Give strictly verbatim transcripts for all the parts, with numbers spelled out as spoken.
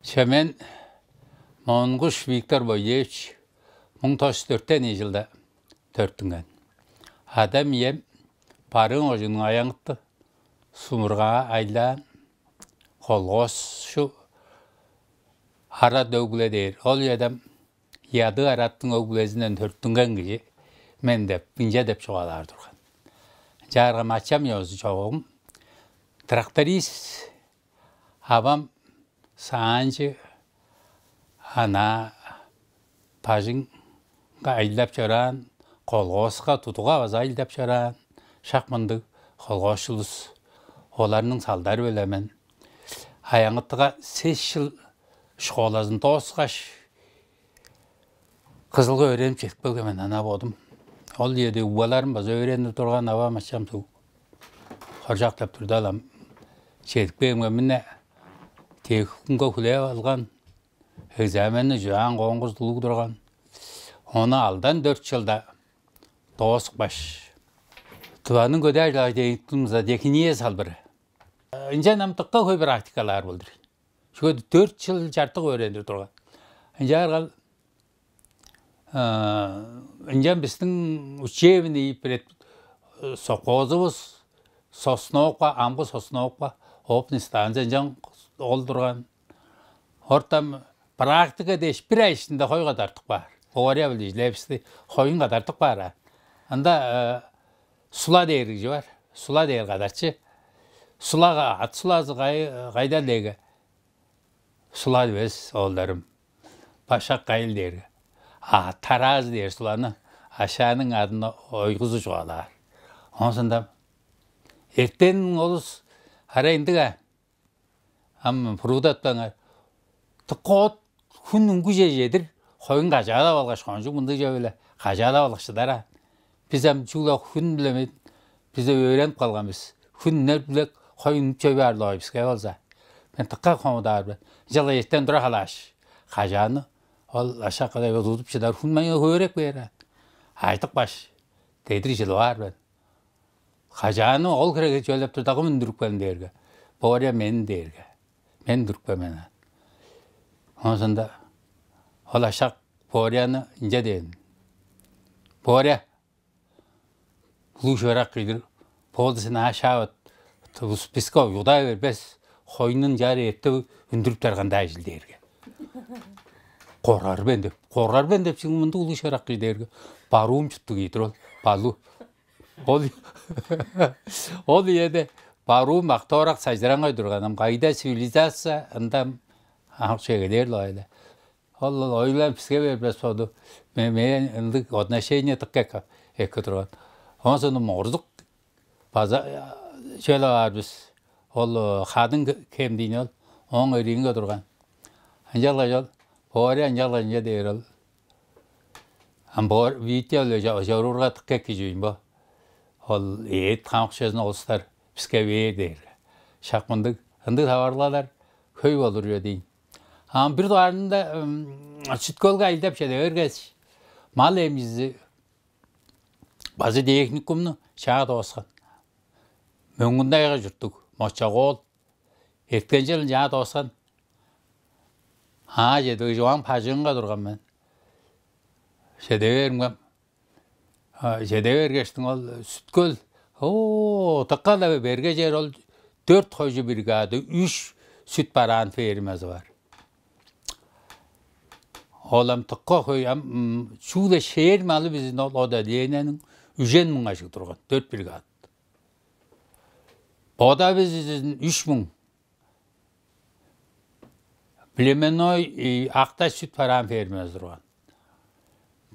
Че мен Монгуш Виктор Боевич муң тос чүс дөртен ийи чылда төрүттүнген. Адам ием Барыын кожууннуң Аяңыты сумургаа айлаан, колгоосчу арат өг-бүле дээр. Ол үеден ядыы араттың өг-бүлезинден төрүттүнген кижи мен деп, ынча деп чугаалаар турган. Чаарга мачам ёзу чогум тракторист, авам саанчы, ана бажыңга айлап чораан, колгооска, тудуга база айлап чораан, шак мындыг колгоосчулус. Оларның салдары-биле мен Аяңгытыга сес чыл школазын дооскаш, Кызылга өөренип чедип келген мен ана бодум. Ол үеде угбаларым база өөренип турган, авам ачам суг хоржактап турду алам. Чедип кээримге, мына техникумга хүлээп алган, экзаменни чудаан, конкурс улуг турган. Ону алдан дөрт чылда доозупкаш, Тываның көдээ ажыл-агый техникумунда техния салбыры. Ынчан ам дыка хөй практикалаар болдур. Чүге дөрт чыл чартык өөредир турган. Ынчаарга ынчан бистиң учебный пред совхозувус Сосновка, амгы Сосновка, опытный станция ынчан ол турган. Ортам практика дээш бир ай иштинде хой кадартып каар. Ооря билдижилевисти хоюн кадартып каар. Анда сула дээр кижи бар. Сула дээр кадарчы. Сулага ат сулазы кайда деге? Сула эвес, оолдарым. Башак кайыл дээрге, а тараазы дээр суланы ашааның адын ойгузу чугаалаар. Оон соонда эртен олус арай ындыг-а, ам пуруудатпаңар. Дыка от хүн үнгүже чедир, хоюн кажаалап алгаш, кончуг мындыг чөп-эле кажаалап алгаш чыдар-а. Бис ам чүгле хүн-биле мен, бис өөренип калган бис. Хүн үнер билек, хой үнүп чөй баар-ла ой биске болза. Мен дыка хомудаар мен. Ынчалга эртен тура халааш, кажааны ол ашак кадай удудуп чыдар хүн маңаа хөөреп кээр. Айтык баш, дедир чылып аар мен. Кажааны ол хиреге чөлеп турдагы мен дүрүп келин дээрге, бооря мен дээрге, мен дүрүп мен. Онсунда ол ашак бооряны ынча дээн: «Бооря, улуг шыырак кыйдыр, боолду сен аашаавыт, биске уйгудай бербес, хойнун чаар эрте үндүрүптер кандай ажыл» дээрге. «Коргар мен» деп, «коргар мен» деп, сиң мында улуг шыырак кый дээрге, баруум чуттуг ийдир ол, балу. Ол ол ийеде баруу мактоорак сайжыраңгай турганам, кайда цивилизация, ында ак чегелээр-ле ойле. Ол ойлан биске бербес боду. Мен ындыг отношение тыкка эки турган. Онсону морзук база чөл аар бис. Ол хадың кем дейн ол, оң өрүүнге турган. Ынчалгаш ол бооря ынчалгаш ынча дээр ол. Ам боор биитте ол чоруурга тыкка эки чүүн бо. Ол эът хамыкчызын олустар биске бээр дээрге. Шак мындыг ындыг таварылгалар хөй болур чүве дейн. Ам бир дугаарында сүткөлге айлдап чеде бергеш, мал эмчизи база техникумну чаа дооскан. Мөңгүндайга чурттуг Мочагоол эрткен чылын чаа дооскан. Аа, чеде чугаан бажыңынга турган мен. Чеде берингем. Чеде бергештиң ол сүткөл, о, дыка-ла берге чер, ол дөрт хойжу бригады, үш сүт бараан фермазы бар. Ол ам дыка хөй, ам чүгле шээр малы бизин ол отделениениң үжен муң ажыг турган, дөрт бригада. Бода бизин үш муң племенной акта сүт бараан фермазы турган.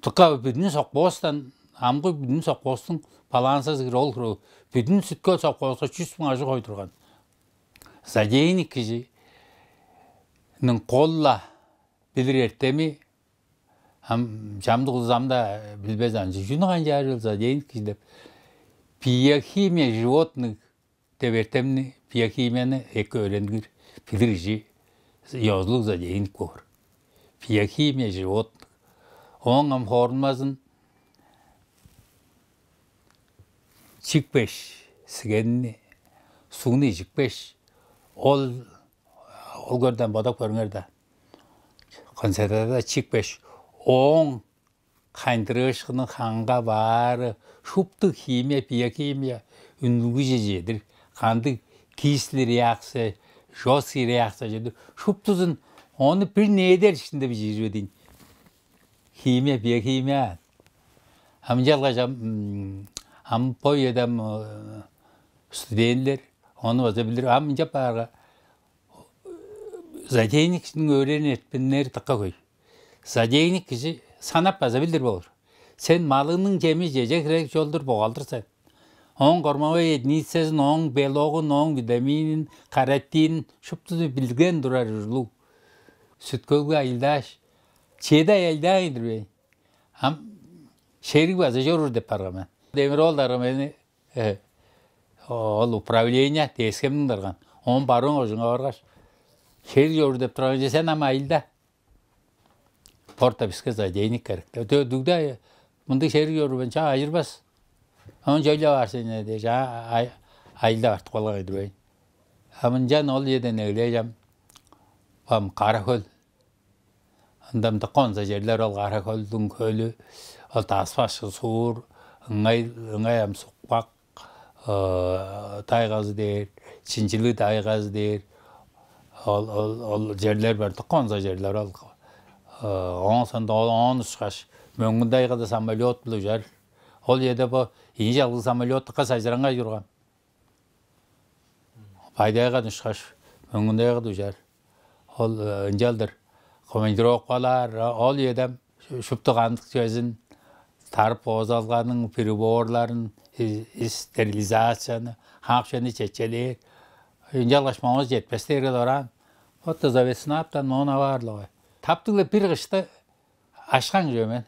Дыка бүдүн сокпоостан, амгы бүдүн сокпоостуң балансызы кире ол хире бүдүн сүткө сокпооска чүс муң ажыг хой турган. Задейник кижиниң колла билир эртеми, ам чамдык улус ам-даа билбес анчы чүнү канчаар чылза дейн кижи деп. Биохимия животных деп эртемни, биохимияны эки өөренгир билир кижи ёзулуг за дейн коор. Биохимия животных. Ооң ам формазын чикпеш, сигенни, сугну ижикпеш, ол ол көрден бодап көрүңер да. концентрат чикпеш, ооң хайындырыышкыны ханга баары, шупту химия, биохимия үндүргүже чедир, кандыг кислый реакция, жёсткий реакция чедир, шуптузун ону бир неделя иштинде бижиир бе дейн. Химия, биохимия. Ам ынчалгаш ам, ам бо үеде ам студентилер ону база билир. Ам ынчап баарга, зоотехниктиң өөренип эртпиннери дыка хөй. Зоотехник кижи санап база билир болур. Сен малыңның чеми чеже херек чолдур богалдыр сен. Ооң кормовой единицазын, ооң белогун, ооң витаминин, каротинин шуптузун билген турар ужурлуг. Сүт-Хөлге айылдааш, чеди ай айылдаан ийдир бе? Ам шериг база чоруур деп барган мен. Демир-оол дарга мени ол управление ДСКМ-ниң дарган. Оон баруун кожуунга баргаш, шериг чоруур деп турган че, сен ам айылда. Порта биске зоотехник керек. Дөө дүгде мындыг шериг чоруур мен, чаа, ажырбас. Оон чойлап аар сен дээш, айылда артып калган ийдир бе. А мынчан ол үеден эгелээш ам, ам Кара-Хөл. Ында мындыг конза черлер ол Кара-Хөлдүң хөлү, ол тас-башкы суур, ыңай, ыңай ам Сукпак тайгазы дээр, Чинчилиг тайгазы дээр, ол, ол, ол черлер бар, конза черлер ол. Ооң соонда ол, оон ушкаш Мөңгүн-Тайгада самолет-биле ужар. Ол үеде бо ийи чалгы самолет дыка сайзыраңгай турган. Бай-Тайгадан ушкаш Мөңгүн-Тайгада ужар. Ол ынчалдыр командировкалар, ол үеде шупту кандыг чүвезин, тарып оозалганың приборларын, стерилизацияны, хамык чүвени чечелээр. Ынчалгаш моңу четпес дээрге дораан, вот завеснаптан моон аваарлыгы. Таптыгла бир кышты ашкан чүве мен.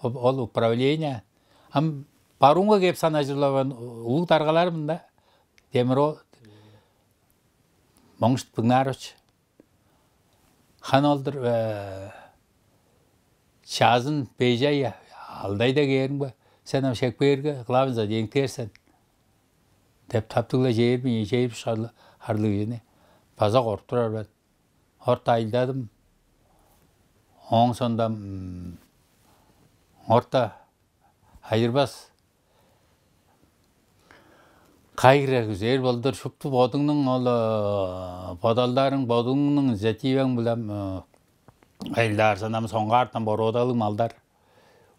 Ол управление. Ам баруунга кээп санажырлаган улуг даргаларым мында. Демир-оол Моңгуш Быгнарович. Хан ол-дур, чазын бежей алдайда кээримге, сен ам шекпээрге, главный зоотехниктер сен деп таптыгла чээрби, чээрби шарлы харлыг кижини база коруп турар мен. Орта айылдадым. Ооң сондам орта айырбас. Кайгыра күзээр болдур, шупту бодуңнуң ол бодалдарың, бодуңнуң инициативаң-биле айылдаарсан, ам соңгаартан боруудалыг малдар.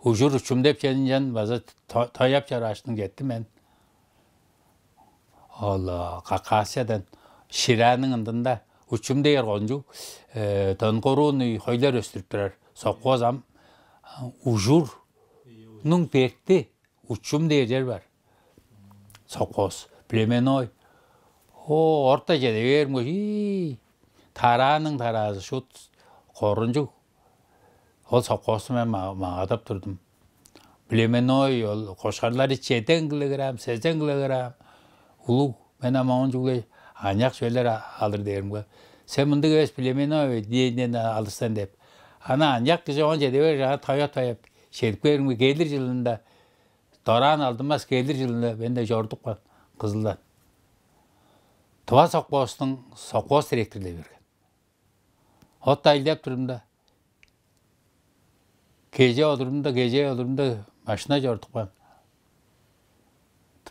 Ужур-учум деп ченинчен база тояп чарааштың четтим мен. Ол Хакасиядан Шираның ындында учум дээр кончуг донгоруун хойлар өстүрүп турар. Соккоозам ужурнуң берти учум дээр чер бар. Соккооз племенной. О, орта чеде бээримге, ий, тарааның тараазы шут корунчуг. Ол соккоозу мен магадап турдум. Племенной ол кошкарлары чеден килограмм, сезен килограмм улуг. Мен ам оон чүгле аныяк чүвелер алыр дээримге, сен мындыг эвес племенной диэнден алырсан деп. Ана аныяк кижи оон чеде бээр, ана тоя-тоя чедип кээримге, келир чылында дораан алдымас, келир чылында мен-даа чорудупкан Кызылдан. Тыва соккоостуң соккоос директорлай берген. Отта айлап турумда, кеже одурумда, кеже одурумда машина чорудупкан.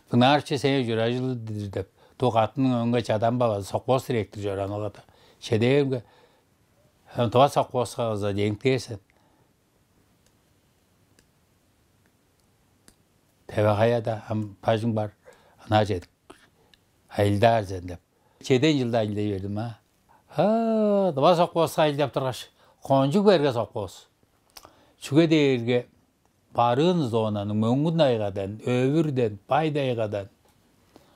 Бынаарче сеңээ чуражыл-дыр деп, ту катының өңге чадан бавазы соккоос директор чораан оларда. Чедээримге, тыва соккооска кыза деңип кээр сен. Теве каяда ам бажың бар, ынаа чедип айылдаар сен деп. Чеден чылда айылдай бердим а. Ха, дыва сокпоска айылдап тургаш, кончуг берге сокпос. Чүге дээрге барыын зонаны мөңгүн айгадан, өвүрден, бай дайгадан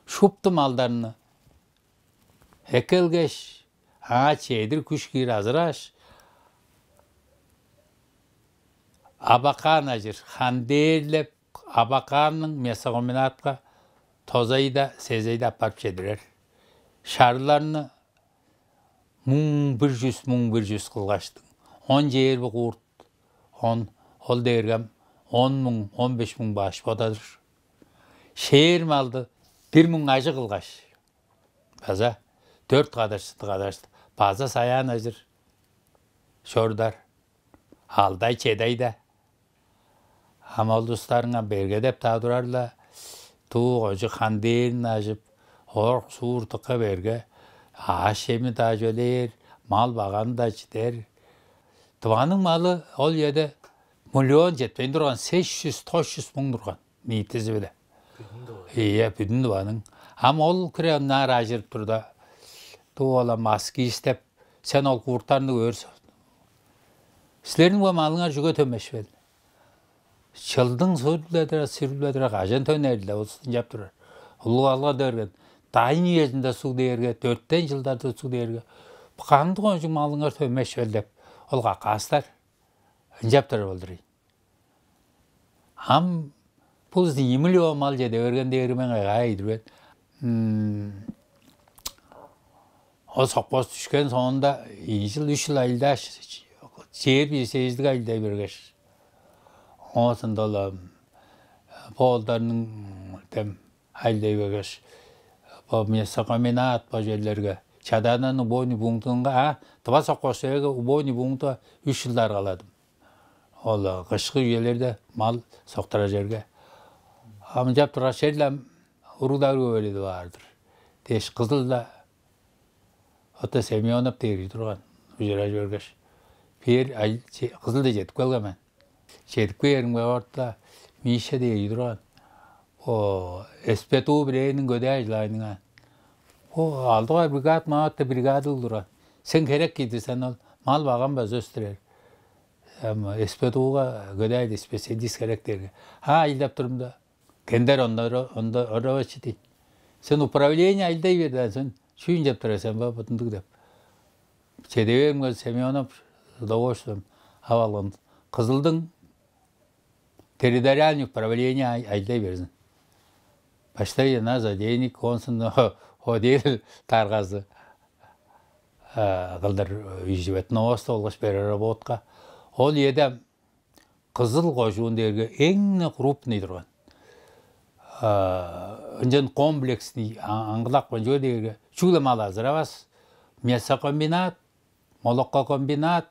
шупту малдарны эккелгеш, аңаа чедир күш киир азырааш, Абакан ажыр хандээрлеп, Абаканның мясокомбинатка тозайда, сезейде аппарып чедирер. Шарларны муң бир чүс, муң бир чүс кылгаштың, он чээрби куурт, он, ол дээргем он муң, он беш муң баш бодадыр. Шээр малды бир муң ажы кылгаш, база дөрт кадарчыты кадарчыты база саяан ажыр чорудар. Алды ай, чеди айда. Ам ол улустарыңар бергедеп-даа турар-ла, дуу кончуг хандээрин ажып, орк-суур дыка берге, аъш-чеми-даа чөлээр, мал-баганы-даа чидер. Тываның малы ол үеде миллион четпейн турган, сес чүс, тос чүс муң турган ниитизи-биле. Ийе, бүдүн Тываның. Ам ол хире ынаар ажырып турда, дуу ол ам аскиис деп, сен ол курттарны көөр сен. Силерниң бо малыңар чүге төнмешпел? Чылдың сүрүп-ле турар, сүрүп-ле турар, кажан төнер-ле, ол ынчап турар. Улуг алга берген. Дайын үезинде суг дээрге, дөртен чылдарда суг дээрге, кандыг кончуг малыңар төнмешпел деп, ол какаастар ынчап турар болдур ийин. Ам бо ийи миллион мал чеде берген дээрге, мен кайгай идирбейн. Ол совхоз дүшкен соонда ийи чыл, үш чыл ажылдааш, чээрби ийи сездиг ажылдай бергеш, оон соонда ол, ам, бо олдарның дем ажылдай бергеш, бо мясокомбинат, бо черлерге, Чадаананың убойный пунктунга, а, Тыва совхоз чүвеге убойный пунктка үш чылда аргаладым. Ол кышкы үелерде мал соктурар черге. Ам ынчап тургаш, черле ам уруглар көвеледи баар-дыр дээш, Кызылда Отто Семёнов дээр турган, ужураш бергеш, бээр Кызылда чедип келген мен. Чедип кээримге, орта Миша дээр турган, о, СПТУ бирээниң көдээ ажыл-агыйынга: «О, алды дугаар бригада, маңаа-даа бригада кылдырган. Сен херек киирдир сен, ол мал-багам база өстүрер. Ам СПТУ-га көдээ ажыл специалист херек» дээрге, а, ажылдап турумда, Кендар онда, онда оровочи дейт. «Сен управление ажылдай бер даан, сен чүү ынчап турар сен бо, бодуңдуг» деп. Чеде бээримге, Семёнов Довоштан ап алган, Кызылдың территориальный управление ай- ажылдай берзин. Баштай ынаа за денег, оон соонда отдел даргазы, а, кылдыр, животноводство болгаш переработка. Ол үеде Кызыл кожуун дээрге эң-не крупный турган. А, ынчан комплексный, а, аңгылап каан чүве дээрге, чүгле мал азыравас, мясокомбинат, молококомбинат,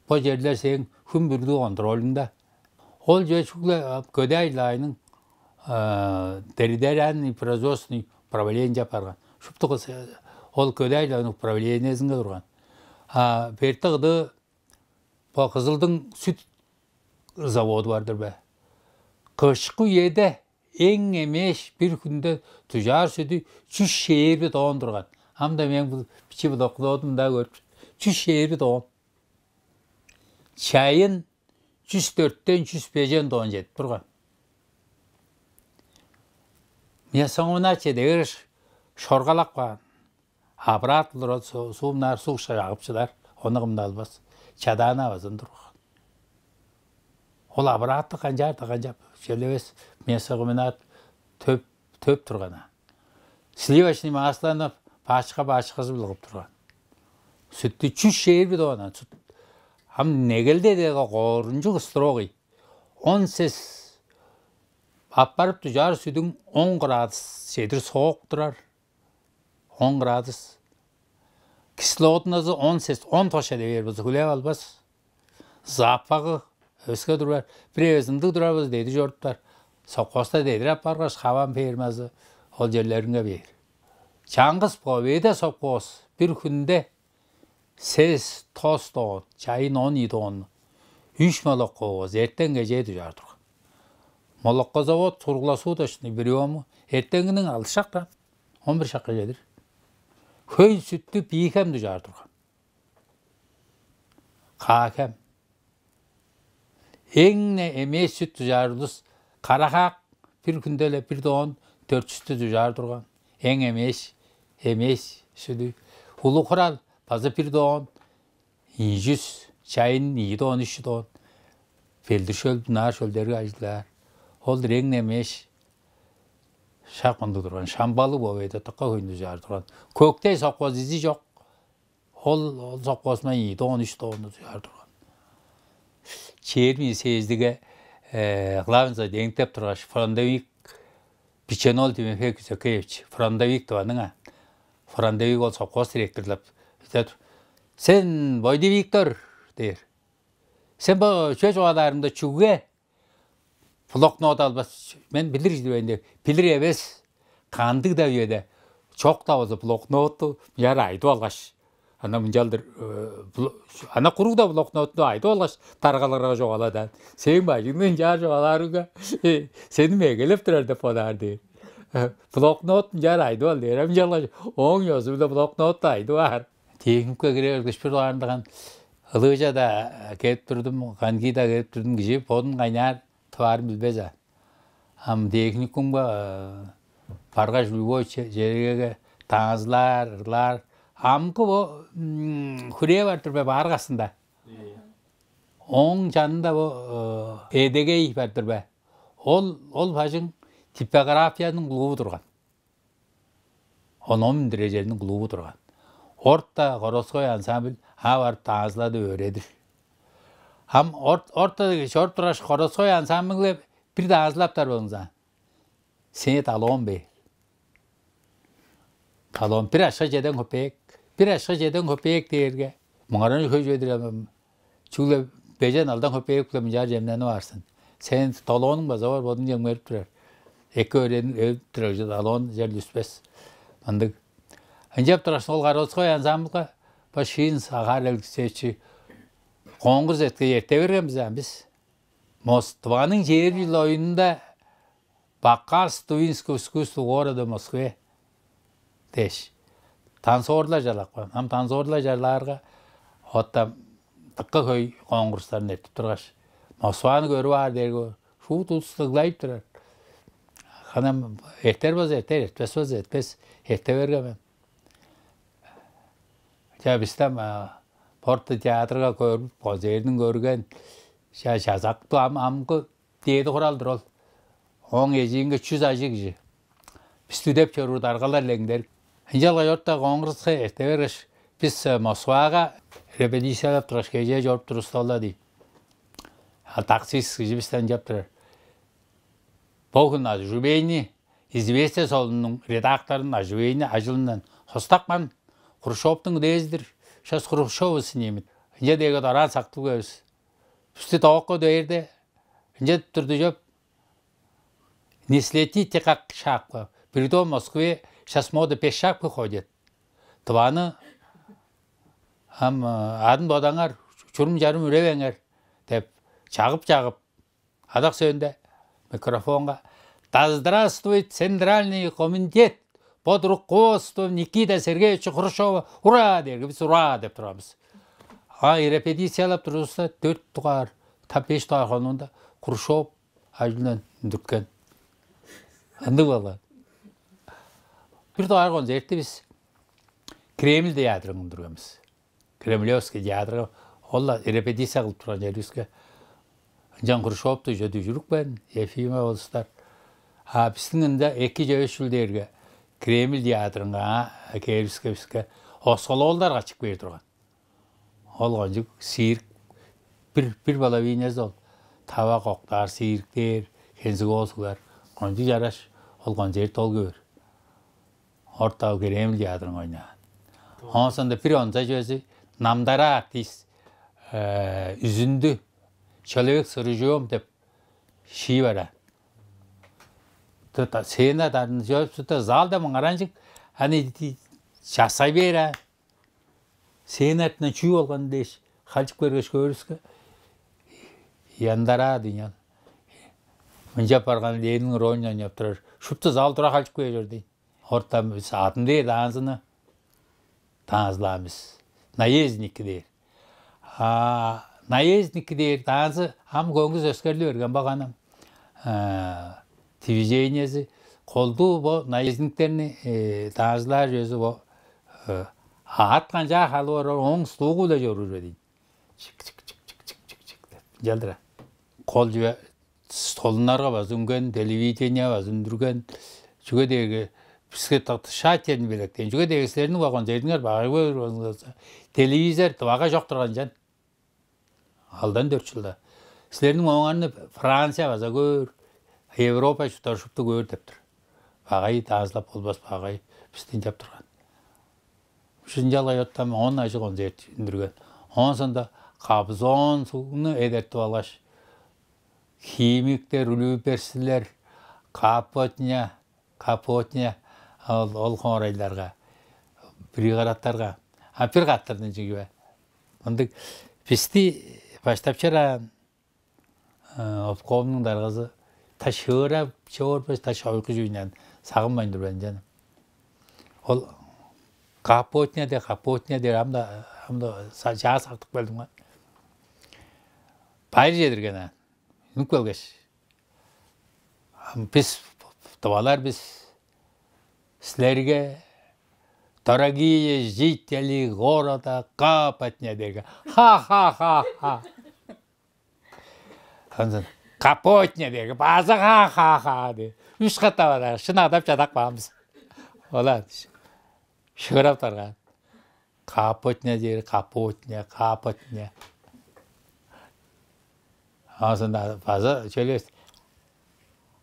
бо черлер сээң хүн бүрүдү контролюңда. Ол чүве чүгле, а, көдээ ажыл-агыйның, а, территориальный производственный управлениеже апарган. Шупту кыс-, ол көдээ ажыл-агыйның управлениезинге турган. А берти кыды бо Кызылдың сүт заводу бар-дыр бе? Кышкы үеде эң эмээш бир хүнде дужаар сүдү чүс чээрби тонн турган. Ам-даа мен бо бичии блокнотумда көрүп, чүс чээрби тонн. Чайын чүс дөрттен чүс бежен тонн чедип турган. Мына соңуна чеде бергеш, шоргалап каан. Аппарат турар, су-, суумнаар суг шагып чыдар, ону кым-даа албас. Чадаана базын турган. Ол аппаратты канчаар-даа канчап, черле эвес, мясокомбинат төп, төп турган. Сливочный маслону пачка-пачказы-биле кылып турган. Сүттү чүс чээрби тонна сүт. Ам негелде дээрге корунчуг строгий. Он сес аппарып дужаар сүдүң он градус чедир соок турар. Он градус. Кислотназы он сес, он тос чеде бээр болза, хүлээп албас. Запагы өске турар. Бир эвес ындыг турар болза, деди чоруптар. Совхозта дедир апаргаш, Хаван фермазы ол черлеринге бээр. Чаңгыс Победа совхоз бир хүнде сес, тос тонн, чайын он ийи тонн, үш молокко, эртен-кежээ дужаар турган. Молокозавод круглосуточный приёму эртеңгиниң алды шактан он бир шакка чедир. Хөй сүттү Бии-Хем дужаар турган. Каа-Хем. Эң-не эмээш сүт дужаар улус Кара-Хаак, бир хүнде-ле бир тонн дөрт чүстү дужаар турган. Эң эмээш, эмээш сүдү. Улуг-Хурал база бир тонн ийи чүс, чайын ийи тонн, үш тонн. Белдир-Шөл, Дунаа-Шөлдерге ажылдаар. Ол-дур эң-не эмээш. Шак ындыг турган. Шамбалы Победа дыка хөйнү дужаар турган. Көктей совхоз изи чок. Ол, ол совхозунга ийи тонн, үш тонну дужаар турган. Чээрби сездиге, э, главный зоотехник деп тургаш, фронтовик Бичен-оол Тимофей Кузякеевич, фронтовик Тываның, а. Фронтовик ол совхоз директорлап, «Сен бойдувиктор» дээр. Сен бо чүве чугаалаарыңда чүге блокнот албас, мен билир чүве деп, билир эвес, кандыг-даа үеде чок-даа болза блокнотту мынчаар айдып алгаш, ана мынчалдыр, ана куруг-даа блокнотту айдып алгаш, даргаларга чугаалаан. Сээң бажыңны ынчаар чугаалаарыңга, сени мегелеп турар деп бодаар дээр. Блокнот мынчаар айдып ал дээр. Ам чалгаш, ооң ёзу-биле блокнотту айдып аар. Техникумга кире бергеш, бир дугаарында ылыыжада кээп турдум, кандыгда кээп турдум, кижи бодун кайнаар тываарын билбес аа. Ам техникумга баргаш, любой черге танцылаар, ырлаар. Амгы бо хүрээ бар-дыр бе, баар кастында. Ооң чанында бо Эдегей бар-дыр бе. Ол ол бажың типографияның клубу турган. Оном дрежелиниң клубу турган. Орта городской ансамбль а барып танцыладып өөредир. Ам орт орта чоруп тургаш, городской ансамбльге бир танцылаптар болуңза, сеңээ талон бээр. Талон бир ашка чеден копеек. Бир ашка чеден копеек дээрге, муңараны хөй чүве-дир. Чүгле бежен алдан копеек-биле мынчаар чемненип аар сен. Сен долооңнуң база бар, бодуң чемгерип турар. Эки өөренип турар, долоон чер үспес. Мындыг. Ынчап тургаш, ол городской ансамбльга бо Шиин Сахар Алексеевич конкурс эртке эрте берген бис ам бис. Москваның чээрби чыл оюнунда «Показ тувинского искусства в городе Москве» дээш, танцорлар чарлап каан. Ам танцорлар чарлаарга, оттам дыка хөй конкурстарын эртип тургаш, Москваны көрүп аар дээрге, шуут улус ыглайып турар. Ханам эртер болза эртер, эртпес болза эртпес, эрте берген мен. Ча бистем порты театрга көрүп, концертин көрген, ча чазактуу ам амгы дээди хурал-дыр ол. Ооң эжиинге чүс ажыг кижи. Бисти үдеп чоруур даргалар леңдерик. Ынчалгаш орта конгресска эрте бергеш, бис Москвага репетициялап тургаш, кежээ чоруп турувуста ол-ла дий. А таксист кижи бистен ынчап турар. Бо хүн оживление, «Известия» солуннуң редакторунуң оживление ажылындан хостапкан. Хрущевтуң дээзи-дир, сейчас Хрущеву снимет. Ынча дээрге дораан сактып кээвис. Бисти тоокка дээрде, ынча турду чоп. Не следите, как шапка. Притом в Москве сейчас мода без шапки ходит. Тываны ам адын бодаңар, чурум-чарым үревеңер деп чагып-чагып, адак сөөнде микрофонга: «Да здравствует Центральный комитет под руководством Никиты Сергеевича Хрущева! Ура!» дээрге, бис «Ура!» деп турганбыз. А репетициялап турувуста, дөрт дугаар, та беш дугаар хонуунда Хрущев ажылдан үндүрткен. Ындыг болган. Бир дугаар концертти бис Кремль театрынга үндүргенбиз. Кремлевский театрга, ол-ла репетиция кылып турган черивиске. Ынчан Хрущевту уже дүжүрүпкен, Ефимов улустар. А бистиң ында эки-чөй чүл дээрге, Кремль театрынга кээривиске, биске оскололдар качып кээр турган. Ол кончуг сирк, бир, бир половинезы ол. Тавак октаар, сирктээр, хензигоозуглар. Кончуг чараш ол концерт ол көөр. Орта ол Кремль театрынга ойнаан. Оон соонда бир онза чүвези, намдара артист, үзүндү, «Человек с ружьем» деп шии бар аа. Сцена дарын чоруп, залда мыңаранчык, аны часай бээр аа. Сцена артындан чүү болган дээш, халчып көргеш, көөрүвүске, яндараа дийин ол. Мынчап барган Ленин ролюн ойнап турар. Шупту зал тура халчып кээр чор дийин. Ортан бис адын дээр даанзыны даанзылаан бис. Наездники дээр. А наездники дээр даанзы ам көңгүс өскерли берген баганым. Движениези колдуу бо наездниктерни даанзылаар чүвези бо аът канчаа халып орар, ооң стугу-биле чоруур бе дейн. Чик чик чик чик чик чик чик деп. Ынчалдыр кол чүве столуннарга база үнген, телевидение база үндүрген. Чүге дээрге биске тактышаательный белек дээн. Чүге дээрге силерниң вагон чериңер багай боор болза, телевизор багай чок турган чан. Алдан дөрт жылда. Силерниң оңарны Франция база көөр, Европа чурттар шупту көөр деп тур. Багай даазылап болбас, багай бистин чап турган. Шынчалгай оттам он ажы концерт үндүрген. Оон сонда Кобзон сугну эдертип алгаш, химиктер, үлүберсилер, капотня, капотня, ол, ол хоорайларга, пригородтарга, а бир катырдын чиги бе. Мындыг бисти баштап чораан обкомнуң даргазы та шыырап чорбас, та шойку чүйнен сагынмайн тур мен жана. Ол капотня де, капотня де, ам да, ам да чаа сактып келдим. Байыр чедирген аан. Үнүп келгеш, бис, тывалар бис, силерге: «Дорогие жители города Капотня» дээрге, ха-ха-ха-ха. Онзун «Капотня» дээрге, база ха-ха-ха деп, үш катап адаар, шын адап чадап каан бис. Олар шыырап тарган. «Капотня» дээр, «капотня, капотня». Ооң соонда база чөлүвес: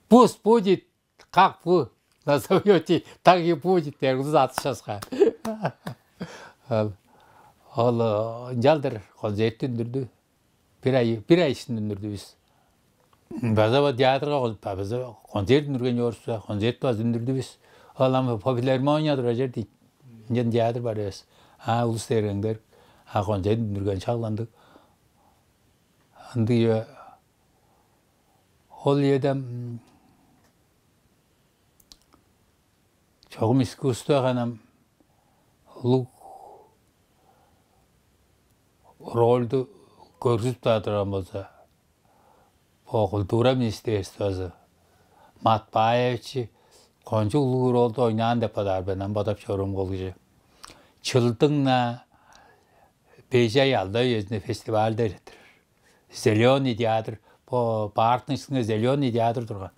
«Пусть будет, как вы назовёте, так и будет» дээр, улус атышпаска. Ол, ол ынчалдыр концертти үндүрдү. Бир ай, бир ай иштинде үндүрдү бис. База бо театрга база концерт үндүрген чорувус бе, концертти база үндүрдү бис. Ол ам бо филармония турар чер дейт. Ынчан театр бар эвес. А улус дээргеңдер, а концерт үндүрген шагландык. Ындыг. Ол үеде чогум искусство ханам улуг рольду көргүзүп-даа турган болза, бо культура министерствозу Матбаевич кончуг улуг ролду ойнаан деп бодаар мен, ам бодап чоруум ол кижи. Чылдың-на бежай алда үезинде фестивальдар эрттирер. «Зеленый» театр, бо парктың иштинге «Зеленый» театр турган.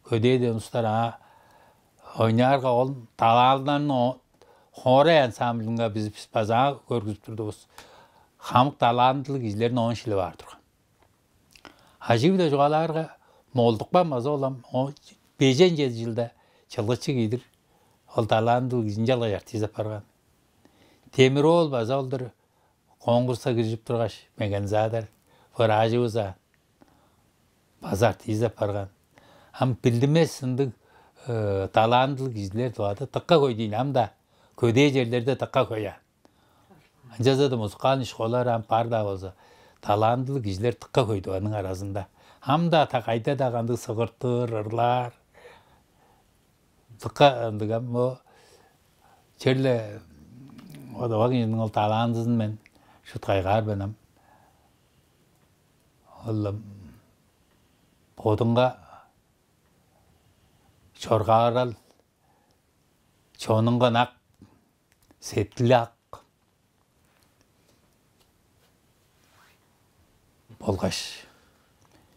Көдээден улустар аңаа ойнаарга, ол талаалдарын хоорай ансамблинге бис, бис база көргүзүп турдувус. Хамык талантылыг кижилерин оон шилип аар турган. Ажыы-биле чугаалаарга, Молдукпан база ол ам бежен чеди чылда чылгычы киидир, ол талантылыг кижи ынчалгаш артист апарган. Темир-оол база олдур конкурска киржип тургаш, мекензадар, выражывыза база артист апарган. Ам билдинмес ындыг талантылыг кижилер тывада дыка хөй дийин, ам-даа көдээ черлерде дыка хөй аан. Ынчалза-даа музыкальный школалар ам бар-даа болза, талантылыг кижилер дыка хөй-дүр аның аразында. Ам-даа та кайда-даа кандыг сыгыртыр, ырлаар. Дыка ындыг ам. О черле одавак ийиниң ол талантызын мен шуткайгаар мен ам. Ол ам бодунга чоргаарал, чонунга ынак, сеткили ак болгаш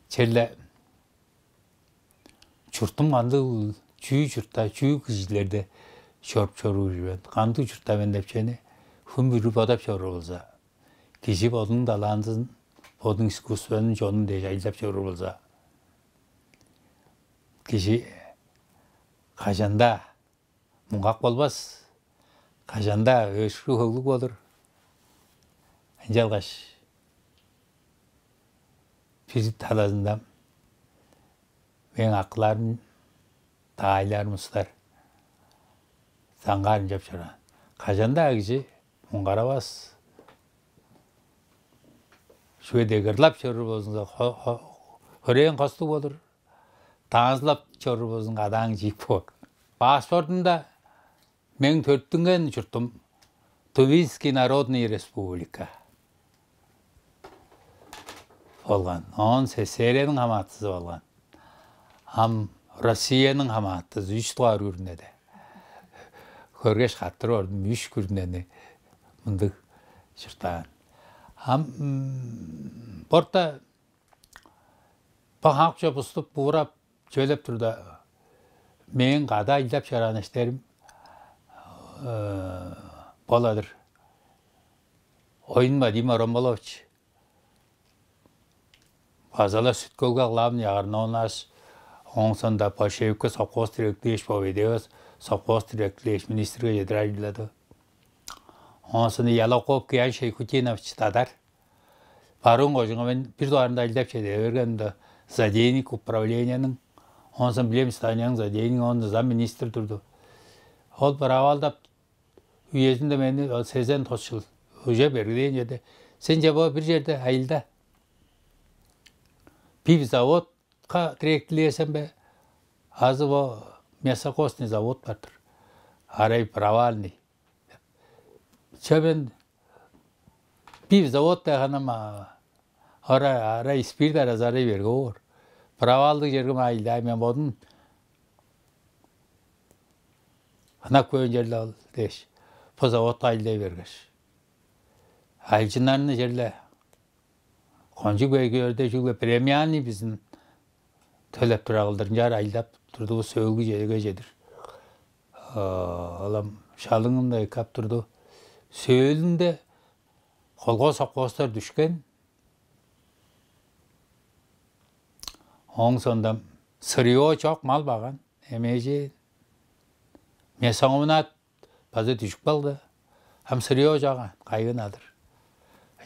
черле чуртум кандыг, чүү чуртта, чүү кижилерде чоруп чоруур мен, кандыг чуртта мен деп чүвени хүн бүрү бодап чоруур болза, кижи бодунуң талантызын, бодунуң искусствозун чонун дээш ажылдап чоруур болза, кижи кажан-даа муңгак болбас, кажан-даа өшкү-хөглүг болур. Ынчалгаш бир талазында мээң акыларым, даайларым устар, даңгаар ынчап чораан. Кажан-даа кижи муңгаравас. Чүге дег ырлап чоруур болзуңза, хо-, хо-, хөрээн хостуг болур. Танцылап чоруур болзуңза, кадааң чиик боор. Паспортумда мээң төрүттүнген чуртум Тувинский Народный Республика болган. Оон СССР-ниң хамаатызы болган. Ам Россияның хамаатызы үш дугаар күрүнеде. Көргеш, каттырып ордум, үш күрүнени мындыг чурттаан. Ам м, борта бо хамык чоп уступ, буурап, чөлеп турда, мээң кады ажылдап чораан эштерим боладыр. Оюн Вадим Оромболович, база-ла Сүт-Хөлге главный агроном, ооң соонда Пашеевке совхоз директорлээш, Поведееве совхоз директорлээш, министрге чедир ажылдады. Ооң соонда Ялаков Киян Шейхутинович Тадар, Барыын кожуунга мен бир дугаарында ажылдап чеде бергенде, зоотехник управлениениң, оон соң билем зданияның зоотехниги, оон зам министр турду. Ол бырап алдап, үезинде мени ол сезен тос чыл уже бергилээн чеде. Сен че бо бир черде айылда пивзаводка директорлиер сен бе? Азы бо мясокостный завод бар-дыр. Арай провальный. Че мен бир завод дегеним ара ара испирди аразы арай берге боор. Провалдыг черге айылдай мен бодум ынак көөн черле ол дээш, бо заводка айылдай бергеш. Айлчыннарны черле кончуг бейгиөрде чүгле премиальный бизин төлеп тура кылдыр ынчаар айылдап турдувус сөөлгү чеге чедир. Олам шалыңымда эккап турду. Сөөлүнде колгоо соккоостар дүшкен. Ооң соонда сырьё чок мал баган эмээжээн. Мясокомбинат база дүжүп калды. Ам сырьё чок кайгын адыр.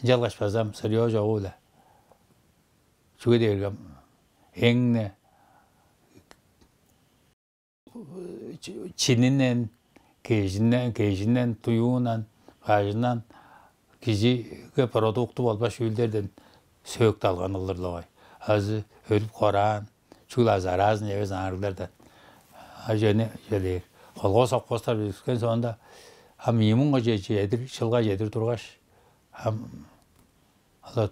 Ынчалгаш база ам сырьё чогу-биле чүге дээрге эң-не чининен, кежинен, кежинен, туюунан, бажындан кижиге продукту болбас чүүлдерден сөөк далган кылдыр-ла-гой. Азы өлүп кораан, чүл азараазын эвес аарыглардан. А чөне чөлээр. Колгоо сокпостар бүзүскен соонда ам ийи муңга чедир, чылга чедир тургаш, ам ол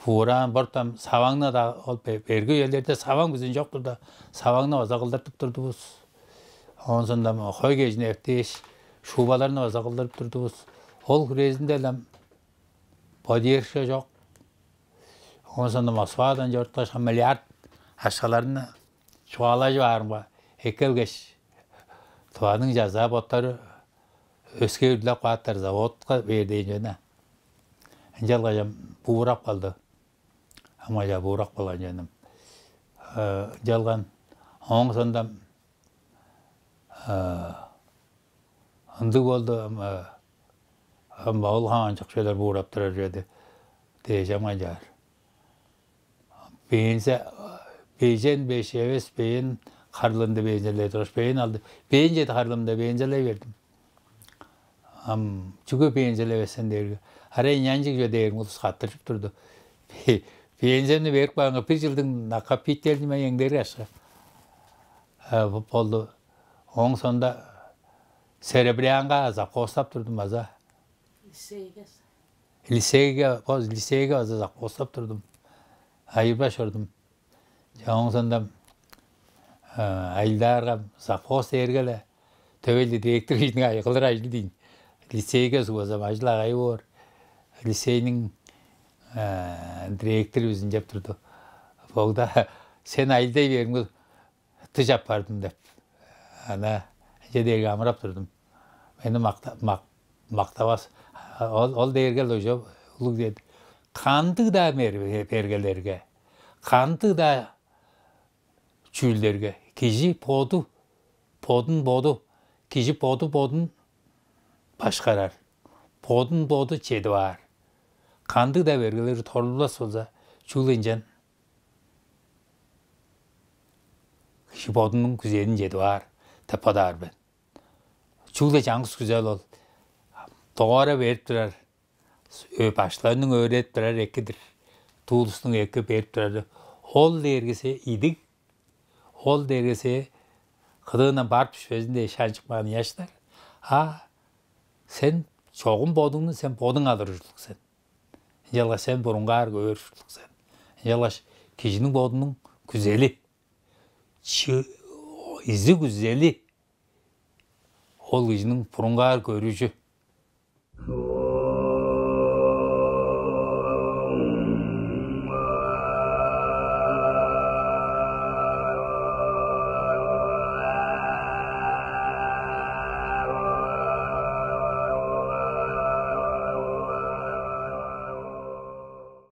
бууран бортам саваңны да ол берги үелерде саваң бизин чок турда, саваңны база кылдыртып турдувус. Оон сондам хой кежин эптээш, шубаларны база кылдырып турдувус. Ол хүрээзинде-ле поддержка чок. Оон сондам Москвадан чорткаш миллиард акшаларны чугаалажып аарымга эккелгеш, тываның чазаа боттары өске үрлеп кааттар заводка бээр дээн чүве-не. Ынчалгаш ам буурап калды. Ам кажаа буурап калган чүве-не. Ынчалган ооң сондам ындыг болду. Ам ол хаанчык чүвелер буурап турар чүве-дир дээш ам канчаар. Бенза бежен беш эвес бээн харлыында бензалай тургаш, бээн алды. Бээн чеди харлымда бензалай бердим. Ам чүге бензалай берсен дээрге, арай нянчыг чүве дээрим улус каттыржып турду. Бенземни берип каанга бир чылдың накопительниме эңдерик акша болду. Ооң соонда серебрянга завхозтап турдум база. Лицейге. Лицейге, бо лицейге база завхозтап турдум. Айырбаш ордум. Чоңзундан айылдаарга завхоз дээрге-ле төвелди директор кижиниң айгылыр ажыл дейн. Лицейге сугазам ажыл агай боор. Лицейниң директору бизин деп турду. Богда сен айылдай бериңер, дыш аппардым деп. Ана ынча дээрге амырап турдум. Мени макта, мак, мактавас. Ол, ол дээрге уже улуг дээди. Кандыг-даа мер-, бергелерге, кандыг-даа чүүлдерге кижи боду, бодун боду, кижи боду бодун башкарар, бодун боду чедип аар. Кандыг-даа бергелер торулбас болза, чүгле ынчан кижи бодунуң күзелин чедип аар деп бодаар мен. Чүгле чаңгыс күзел ол. Доора берип турар, баштарының өөредип турар экидир. Туулустуң эки берип турары. Ол дээргисе идиг, ол дээргисе кыдыындан барып түшпезин дээш шанчып каан ыяштар. А сен чогум бодуңну сен бодуң алыр ужурлуг сен. Ынчалгаш сен бурунгаар көөр ужурлуг сен. Ынчалгаш кижиниң бодунуң күзели, изиг күзели ол кижиниң бурунгаар көрүжү,